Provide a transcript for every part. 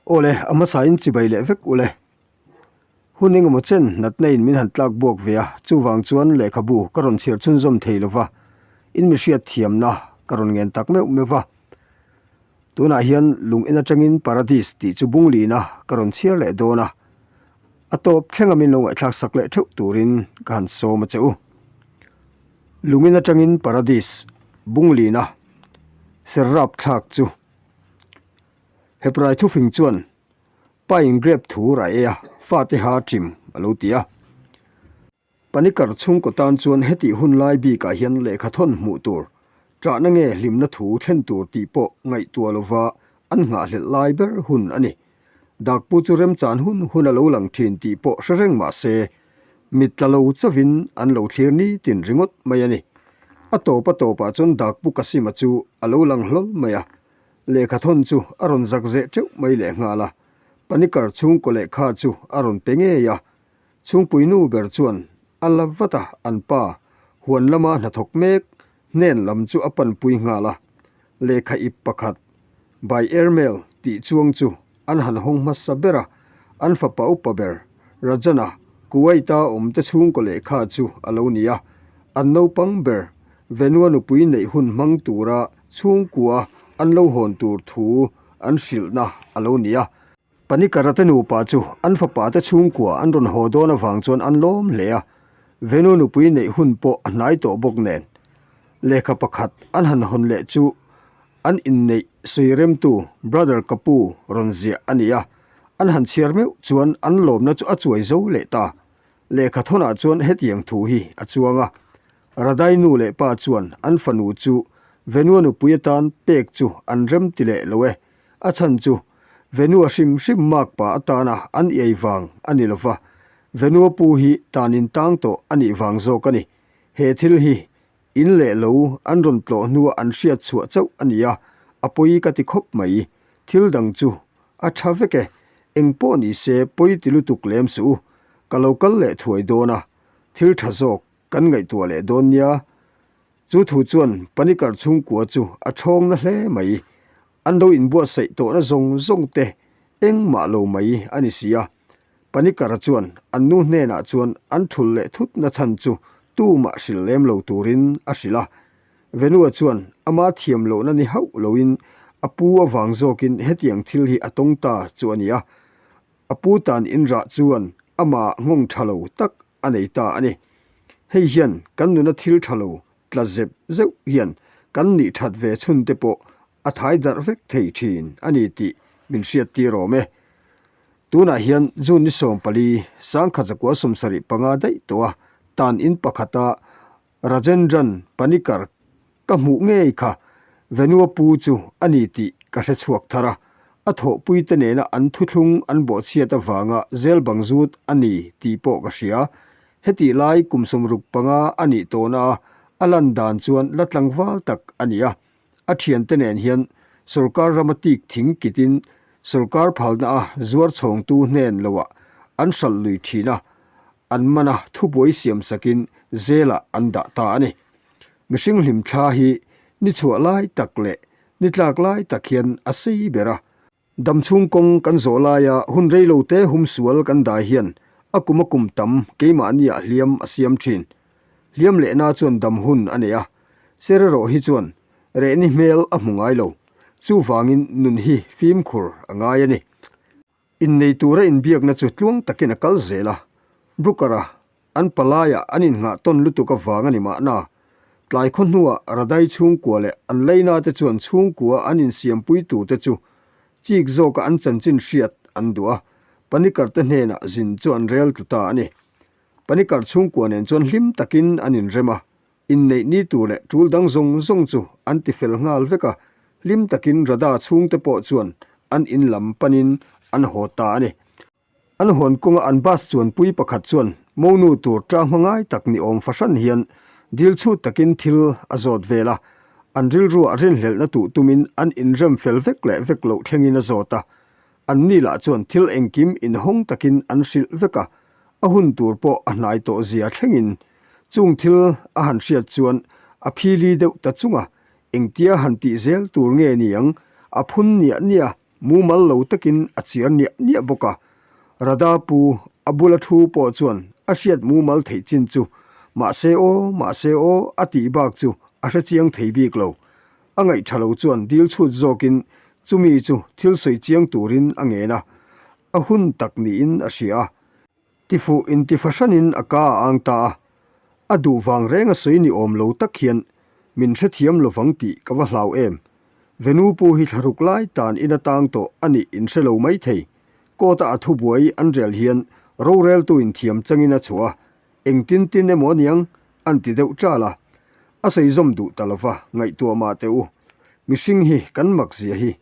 Aw le, a hmasain chibai leh vek ule. Hun engemaw chen natna in min han tlak buak ve a, chuvang chuan lehkhabu ka rawn chhiar chhunzawm thei lova, in mi hriat thiamna ka rawn ngen tak meuh meuh va. Tunah hian lung en atangin Paradis tih chu bunglina ka rawn chhiar leh dawn a, a tawp thlenga min lo ngaihthlak sak leh theuh turin ka han sawm a che u. Lung en atangin Paradis bunglina ser rap thlak chu Hebrai thufing chuan Pain grep thur a ei a, fate ha ṭim a lo ti a. Panikar chhungkaw tan chuan hetih hun lai bikah hian lehkha thawn hmuh tur, ṭahna nge hlimna thu thlen tur tih pawh ngaihtuah lova an nghahhlelh lai ber hun a ni. Dakpu chu remchan hun hun a lo lang ṭhin tih pawh hre reng mah se, mit tla lo chauhin an lo thlir nitin ringawt mai a ni. A tawp a tawpah chuan Dakpu Kasima chu a lo lang hlawl mai a, Lehkha thawn chu a rawn zak zeh teuh mai leh nghal a, Panikar chhungkaw lehkha chu a rawn pe ngei a. Chhungpui nu ber chuan a la vat a, an pa huan lama hnathawk mek hnen lam chu a panpui nghal a. Lehkha ip pakhat, By airmail tih chuang chu an han hawng hmasa ber a, an fapa upa ber Rajana Kuwait-a awmte chhungkaw lehkha chu a lo ni a, an naupang ber Venua nupui neih hun hmang tura chhungkua an lo hawn tur thu an hrilhna a lo ni a. Panikara te nupa chu an fapa te chhungkua an rawn haw dawn avang chuan an lawm hle a, Venua nupui neih hun pawh a hnai tawh bawk nen lehkha pakhat an han hawn leh chu An inneih sawi remtu Brother ka pu rawn ziah a ni a, an han chhiar meuh chuan an lawmna chu a chuai zo leh ta. Lehkha thawnah chuan hetiang thu hi a chuang a, Radai nu leh pa chuan an fanu chu Venua nupui atan pek chu an rem ti leh lo e, a chhan chu Venua hrim hrim makpa atana an iai vang a ni lova, Venua pu hi tan in tang tawh a nih vang zawk a ni. He thil hi In leh lo an rawn tlawh hnua an hriat chhuah chauh a ni a, a pawi ka ti khawp mai. Thil dang chu a tha vek e, eng pawh ni se pawi ti lutuk lem suh u, ka lo kal leh thuai dawn a, thil tha zawk kan ngaihtuah leh dawn nia. Chu thu chuan Panikar chhungkua chu a thawng na hle mai. An lo inbuatsaih tawhna zawng zawng te engmah lo mai a ni si a. Panikara chuan an nu hnenah chuan an thul leh thut na chhan chu tumah hrilh lem lo turin a hrilh a. Venua chuan ama thiam lohna ni hauh loin a pu avang zawkin hetiang thil hi a tawng ta chu a ni a. A pu tan inrah chuan amah nghawng tha lo tak a nei ta a ni. Hei hian kan nuna thil tha lo tla zep zeuh hian kan nih that ve chhun te pawh a thai darh vek thei thin a ni tih min hriat tir awm e. Tunah hian June ni 14, 1975 daih tawh a tan in pakhata Rajendran Panikar ka hmuh ngei kha Venua pu chu a ni tih ka hre chhuak thar a, a thawhpuite nena an thuthlung an bawhchhiat avanga zel bang zut a ni tih pawh ka hria. Hetih lai kum 65 a nih tawhna a a lan dan chuan la tlangval tak a ni a. A thiante nen hian sorkar rama tik thing kitin sorkar phalna a zuar chhawngtu hnen loah an hralh lui thin a, an man a thubuai siam sakin zelah an dah ta a ni. Mihring hlimthla hi ni chhuah lai tak leh ni tlak lai tak hian a sei ber a. Dam chhung kawng kan zawh laia hun rei lo te hum sual kan dai hian a kum a kum tam keimahniah hliam a siam thin. Hliam lehna chuan dam hun a nei a, ser erawh hi chuan rehni hmel a hmu ngai lo. Chuvangin nun hi fimkhur a ngai a ni. Innei tura inbiakna chu tluang takin a kal zel a, Brooker-a An palaiah an innghah tawn lutuk avang a ni mahna. Tlai khaw hnuah Radai chhungkua leh an leina te chuan chhungkua an insiampui turte chu chik zawka an chanchin hriat an duh a, Panikar te hnenah zin chu an rel tlu ta a ni. Panikar chhungkua nen chuan hlim takin an inrem a, inneih ni tur leh tul dang zawng zawng chu an ti fel nghal vek a, hlim takin Radha chhungte pawh chuan an in lam panin an haw ta a ni. An hawn kawnga an bus chuanpui pakhat chuan monu tur tang hma ngai tak ni awm fahran hian dil chhut takin thil a zawt vel a, an rilruah rinhlelhna tuh tumin an inrem fel vek leh vek loh thlengin a zawt a. Anni lah chuan thil engkim inhawng takin an hrilh vek a, a hun tur pawh a hnai tawh zia thlengin chung thil a han hriat chuan a phili deuh ta chung a, engtia han tih zel tur nge niang a phun niah niah. Mumal lo takin a chiar niah niah bawk a. Radha pu a bula thu pawh chuan a hriat mumal theih chin chu mahse aw, mahse aw a tih bak chu a hre chiang thei bik lo. A ngaih tha lo chuan dil chhut zawkin chumi chu thil sawi chiang turin a ngen a, a hun tak niin a hria a. Tifuh intifahranin a ka a ang ta a, a duh vang reng a sawi ni awm lo tak hian min hrethiam lovang tih ka va hlau em. Venu pu hi thlaruk lai tan in atang tawh a nih in hre lo mai thei. Court a a thubuai an rel hian roreltu in thiam changin a chhuah a, engtin tin emaw aniang an ti deuh ṭal a. A sawi zawm duh ta lova ngaihtuah mah teh u. Mihring hi kan mak zia hi.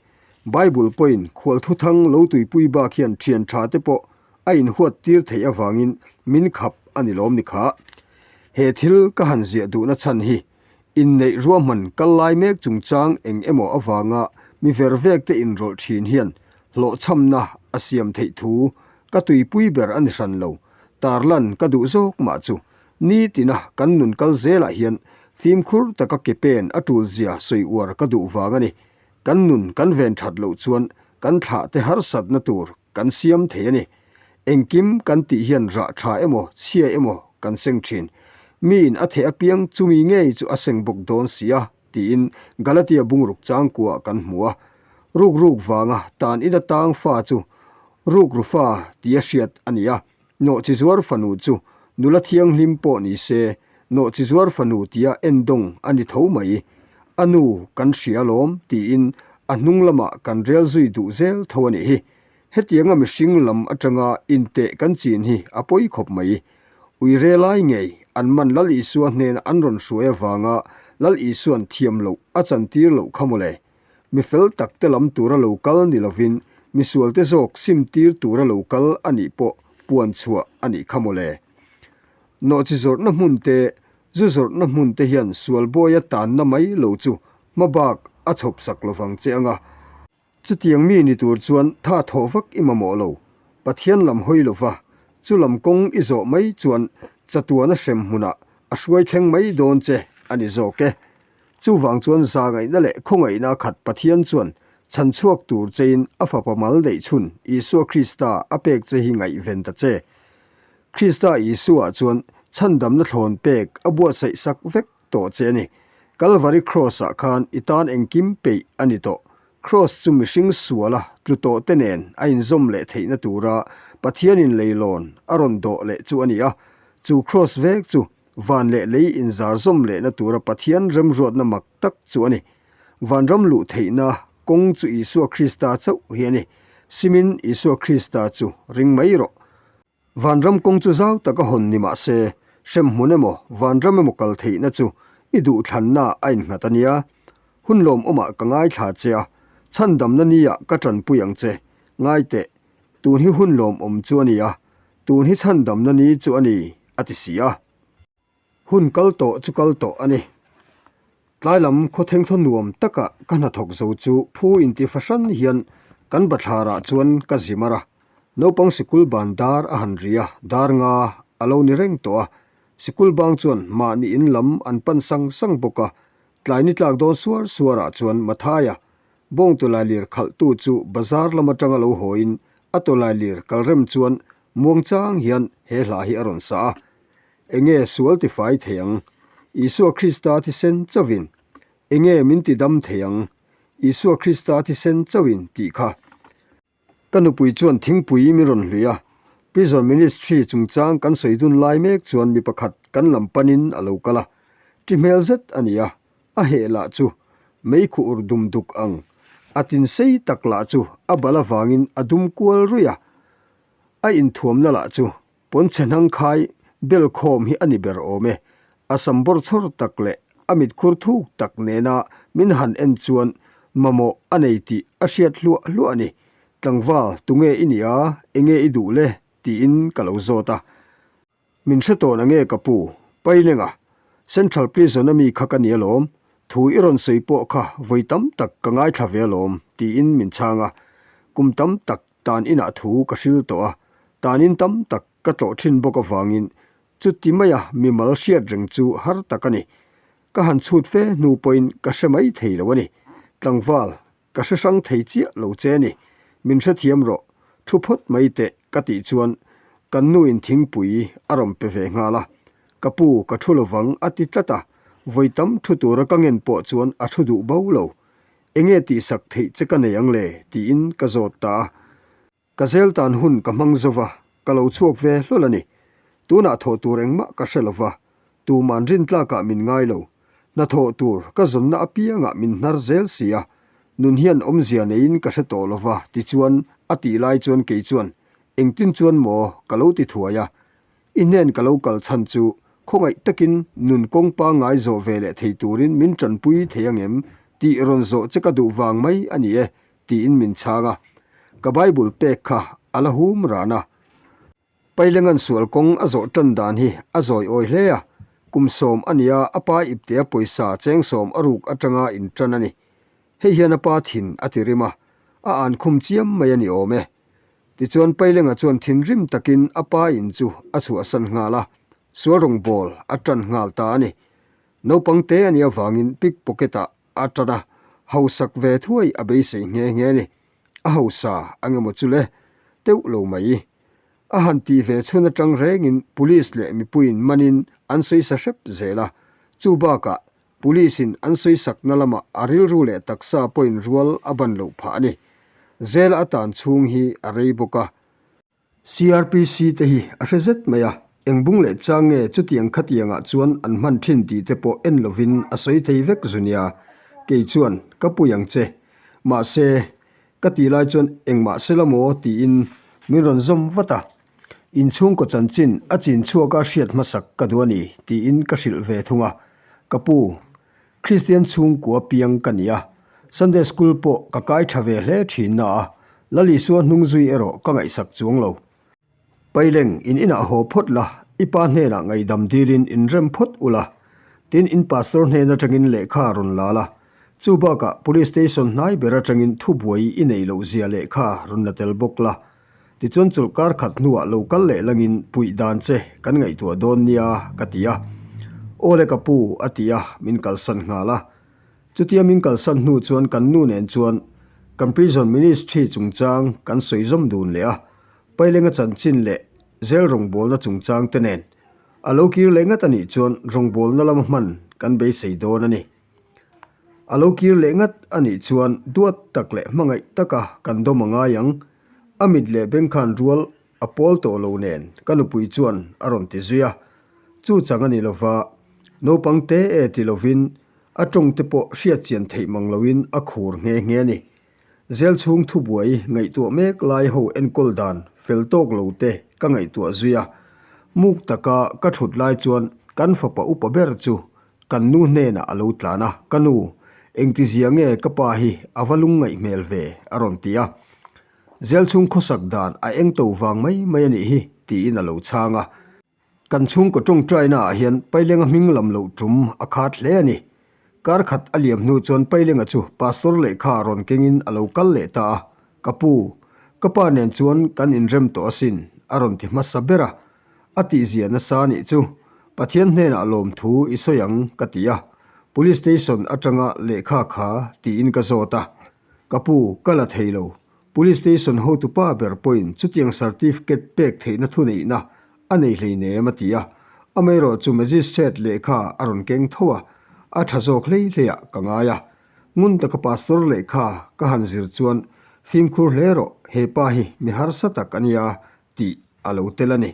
Bible pawhin khual thuthang lo tuipui bak hian ṭhian ṭha te pawh a inhuat tir theih avangin min khap a ni lawm ni kha. He thil ka han ziah duhna chhan hi inneih ruahman kal lai mek chungchang eng emaw avanga mi ver vek te inrawlh thin hian hlawhchhamna a siam theih thu ka tuipui ber a ni hran lo. Tarlan ka duh zawk mah chu nitina kan nun kal zelah hian fimkhur taka ke pen a tul zia sawi uar ka duh vang a ni. Kan nun kan ven that loh chuan kan thlah te harsatna tur kan siam thei a ni. Engkim kan tih hian rah tha emaw chhia emaw kan seng thin. Miin a theh apiang chumi ngei chu a seng bawk dawn si a, tiin Galatia bungruk changkuaah kan hmu a. Ruk ruk vanga tan ina tang fa chu rukru fa tia hriat a ni a. Nawhchi zuar fanu chu nula thianghlim pawh ni se, nawhchi zuar fanu tia endawng a ni tho mai. A nu kan hria alawm tiin a hnung lamah kan rel zui duh zel tho a nih hi. Hetianga mihring lam atanga inteh kan chin hi a pawi khawp mai. Ui re lai ngei an man Lal Isua hnena an rawn hruai avanga Lal Isua'n thiam loh a chantir loh kha mawle. Mi fel tak te lam tura lo kal ni lovin misual te zawk sim tir tura lo kal a nih pawh puan chhuah a nih kha mawle. Nawhchi zawrhna hmun te, zu zawrhna hmun te hian sual bawia tanna mai lo chu hmabak a chhawp sak lovang che anga. Chutiang mi ni tur chuan tha thawh vak i mamawh lo. Pathian lam hawi lova chu lam kawng i zawh mai chuan chatuana hrem hmunah a hruai thleng mai dawn che a ni zawk e. Chuvang chuan zahngaihna leh khawngaihna a khat Pathian chuan chhanchhuak tur chein a fapa mal neih chhun Isua Krista a pek che hi ngaihven ta che. Krista Isuaah chuan chhandamna thlawn pek a buatsaih sak vek tawh che a ni. Kalvari Kraws-ah khan i tan engkim peih a ni tawh. Kraws chu mihring suala tlu tawh te nen a inzawm leh theihna tura Pathianin leilawn a rawn dawh leh chu a ni a. Chu Kraws vek chu Van leh lei inzar zawm lehna tura Pathian remruatna mak tak chu a ni. Vanram luh theihna kawng chu Isua Krista chauh hi a ni. Simin Isua Krista chu ring mai rawh. Vanram kawng chu zau taka hawn ni mah se, hremhmun emaw vanram emaw kal theihna chu i duhthlanna a innghat a nia. Hun lawmawmah ka ngaithla che a, chhandamna niah ka tanpui ang che. Ngai teh, tun hi hun lawmawm chu a ni a, tun hi chhandamna ni chu a ni. a ti si a. Hun kal tawh chu kal tawh a ni. Tlai lam khawtheng thaw nuam taka ka hnathawk zo chu phu inti fahran hian kan bathlarah chuan ka zi mar a. Naupang sikul ban dar a han ri a, dar nga a lo ni reng tawh a. Sikul bang chuan mahni in lam an pan sang sang bawk a. Tlai ni tlak dawn suar suarah chuan Mathaia, bawng tawlailir khalhtu chu bazar lam atanga lo hawiin a tawlailir kalrem chuan Muangchang hian he hla hi a rawn sa a, Enge sual tifai thei ang? Isua Krista thisen chauhin. Enge min ti dam thei ang? Isua Krista thisen chauhin tih kha. Ka nupui chuan thingpui min rawn hlui a, Prison Ministry chungchang kan sawi dun lai mek chuan mi pakhat kan lam panin a lo kal a, ṭi hmel zet a ni a, a heh lah chu meikhu ur dum duk ang, a tin sei tak lah chu a bal avangin a dum kual ruih a, A inthuamna lah chu pawnchhe hnang khai bel khawm hi a ni ber awm e. A sam bawr chhawr tak leh a mitkhur thuk tak nena min han en chuan mamawh a nei tih a hriat hluah hluah a ni. Tlangval, tunge i nia, enge i duh le? tiin ka lo zawt a. Min hre tawh na nge ka pu? Pailenga, Central Prison a mi kha ka ni alawm, thu i rawn sawi pawh kha vawi tam tak ka ngaithla ve alawm, tiin min chhang a. Kum tam tak tan inah thu ka hril tawh a, tanin tam tak ka tlawh thin bawk avangin chuti maia mimal hriat reng chu har tak a ni. Ka han chhut fe hnu pawhin ka hre mai thei lo a ni. Tlangval, Ka hre hrang thei chiah lo che a ni. Min hrethiam rawh, thu phawt mai teh ka tih chuan kan nu in thingpui a rawn pe ve nghal a. Ka pu, ka thu lovang a ti tlat a, vawi tam thu tura ka ngen pawh chuan a thu duh bo lo. Enge tihsak theih che ka nei ang le? tiin ka zawt ta a. Ka zel tan hun ka hmang zo va, ka lo chhuak ve hlawl a ni. Tunah thawh tur engmah ka hre lo va, tuman rintlakah min ngai lo. Hnathawh tur ka zawnna apiangah min hnar zel si a, nun hian awmzia neiin ka hre tawh lo va tichuan a tih lai chuan kei chuan engtin chuan maw ka lo ti thuai a. I hnen ka lo kal chhan chu khawngaih takin nun kawng pangngai zawh ve leh thei turin min tanpui thei angem tih rawn zawh che ka duh vang mai a ni e tiin min chhang a. Ka Bible pek kha a la hum ran a. Pailengan sual kawng a zawh tan dan hi a zawi awi hle a, kum sawm a nia a pa iptea pawisa cheng sawm a ruk atanga intan a ni. Hei hian a pa thin a ti rim a, a an khum chiam mai a ni awm e. Tichuan Pailenga chuan thinrim takin a pa in chu a chhuahsan nghal a, sual rawngbâwl a tan nghal ta a ni. Naupang te a nih avangin pickpocket-ah A tan a, hausak ve thuai a beisei nghe nghe ni. A hausa ang emaw chu le? Teuh lo mai. A han tih ve chhun atang rengin Police leh mipuiin manin an sawisa hrep zel a. Chu bakah Police-in an sawisakna lamah a rilru leh taksa pawhin rual a ban loh phah a ni. Zela a tan chhung hi a rei bawk a. CRPC te hi a hre zet mai a, eng bung leh chang nge chutiang khatiangah chuan an hman thin tih te pawh en lovin a sawi thei vek zu nia, kei chuan ka pui ang che. Mahse, ka tih lai chuan engmah se la maw tiin min rawn zawm vat a, inchhungkaw chanchin a chin chhuaka hriat hmasak ka duh a ni tiin ka hrilh ve thung a, ka pu, Kristian chhungkua piang ka ni a, Sunday School pawh ka kai tha ve hle thin na a, Lal Isua hnung zui erawh ka ngaihsak chuang lo. Paileng, in inah haw phawt la, i pa hnenah ngaihdam dilin inrem phawt ula, tin in pastor hnen atangin lehkha rawn la la, chu bakah Police Station hnai ber atangin thubuai i neih loh zia lehkha rawn la tel bawk la, Tichuan chawlhkar khat hnuah lo kal leh langin puih dan che kan ngaihtuah dawn nia ka ti a. Aw le ka pu a ti a, min kalsan nghal a. Chutia min kalsan hnu chuan kan nu nen chuan kan prison ministry chungchang kan sawi zawm dun leh a, Pailenga chanchin leh zel rawngbawlna chungchang te nen a lo kir leh ngat a nih chuan rawngbawlna lama hman kan beisei dawn a ni. A lo kir leh ngat a nih chuan duat tak leh hmangaih taka kan dawm a ngai ang. A mit leh bengkhan rual a pawl tawh lo nen ka nupui chuan a rawn ti zui a. Chu chang a ni lova, naupang te e ti lovin a tawng te pawh hriat chian theih mang loin a khur nghe nghe a ni. Zel chhung thubuai ngaihtuah mek lai ho enkawl dan fel tawk lo te ka ngaihtuah zui a. Muk taka ka thut lai chuan kan fapa upa ber chu Kan nu hnenah a lo tlan a, Ka nu, engtizia nge ka pa hi a va lungngaih hmel ve? a rawn ti a. Zel chhung khawsak dan a eng to vang mai mai a nih hi, tiin a lo chhang a. Kan chhungkaw tawngtaina ah hian Pailenga hming lam loh tum a khat hle a ni. Kar khat a liam hnu chuan Pailenga chu Pastor lehkha rawn kengin a lo kal leh ta a, Ka pu, ka pa nen chuan kan inrem tawh asin, a rawn ti hmasa ber a. A tihzia nasa nih chu Pathian hnenah lawmthu i sawi ang ka ti a, Police Station atanga lehkha kha tiin ka zawt a, ka pu ka la thei lo, Police Station hotupa ber pawhin chutiang certificate pek theihna thuneihna a nei hleinem a ti a, amaherawh chu Magistrate lehkha a rawn keng tho a, a tha zawk hlei hleiah ka ngai a, ngun taka Pastor lehkha ka han zir chuan fimkhur hle rawh he pa hi mi harsa tak a nia tih a lo tel a ni.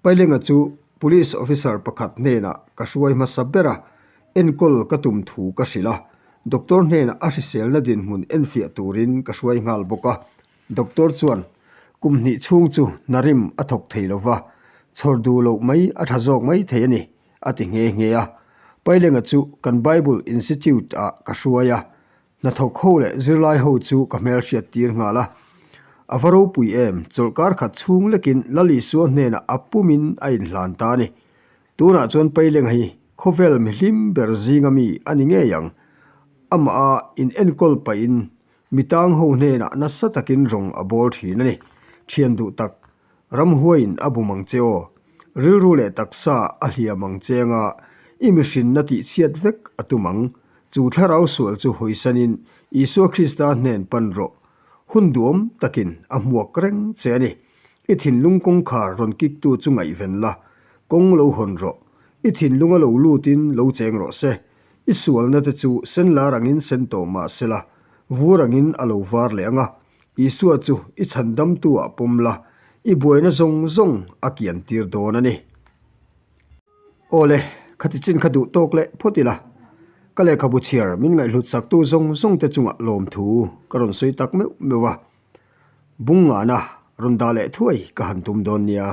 Pailenga chu Police Officer pakhat hnenah ka hruai hmasa ber a, enkawl ka tum thu ka hrilh a, Doctor hnenah a hriselna dinhmun enfiah turin ka hruai nghal bawk a. Doctor chuan kum hnih chhung chu hna rim a thawk thei lo va, chhawr duh loh mai a tha zawk mai thei a ni, a ti nghe nghe a. Pailenga chu kan Bible Institute-ah ka hruai a, Hnathawk ho leh zirlai ho chu ka hmelhriat tir nghal a. A va ropui em, chawlhkar khat chhung lekin Lal Isua hnenah a pumin a inhlan ta a ni. Tunah chuan Paileng hi khawvel mihlim ber zinga mi a ni ngei ang. Amah a inenkawl pahin mi tang ho hnenah nasa takin rawng a bawl thin a ni. Thian duh tak, Ramhuaiin a bum ang che aw. Rilru leh taksa a hliam ang che anga i mihrinna tihchhiat vek a tum ang. Chu thlarau sual chu hawisanin Isua Krista hnen pan rawh. Hun duam takin a hmuak reng che a ni. I thinlung kawngkhar rawn kiktu chu ngaihven la, kawng lo hawn rawh. I thinlunga lo lutin lo cheng rawh se. I sualna te chu sen lar angin sen tawh mah se la, vur angin a lo var leh ang a. Isua chu i chhandamtu ah pawm la, i buaina zawng zawng a kian tir dawn a ni. Aw le, khati chin kha duh tawk leh phawt ila. Ka lehkhabu chhiar min ngaihhlut saktu zawng zawng te chungah lawmthu ka rawn sawi tak meuh meuh a. Bung ngana rawn dah leh thuai ka han tum dawn nia.